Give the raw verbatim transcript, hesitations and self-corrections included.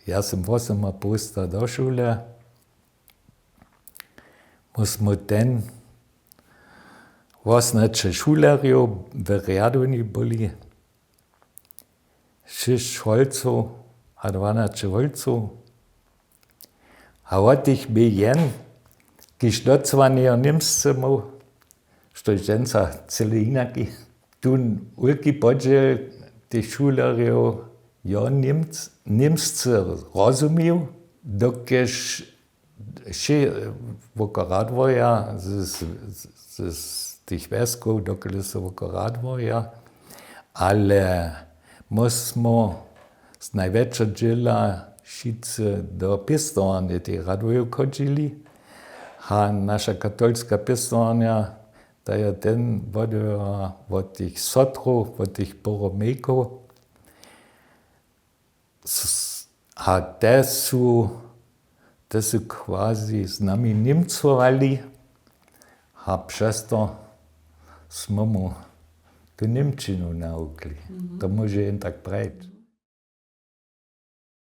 Ja sym wosomapołsta do šule. My smy ten wosnaće šulerjow w rjadowni byli, šěsć holcow a dwanaće holcow. A wot tych bě jen, kiž docwanejo němsce móhł, štož dźensa cyle jinaki. Tón wulki podźěl tych šulerjow jo němsce rozumił, dokelž wšě woko Radworja z tych wjeskow, dokelž so woko Radworja, ale my smo z najwjetšeho dźěla wšitcy do pěstowarnje tych Radworjow chodźili. A naša katolska pěstowarnja, ta je ten wodwěra wot tych sotrow, wot tych poromejkow. A te su te su quasi z nami němcowali. A přez to smo mu tu němčinu nawukli. To móže jen tak prajić.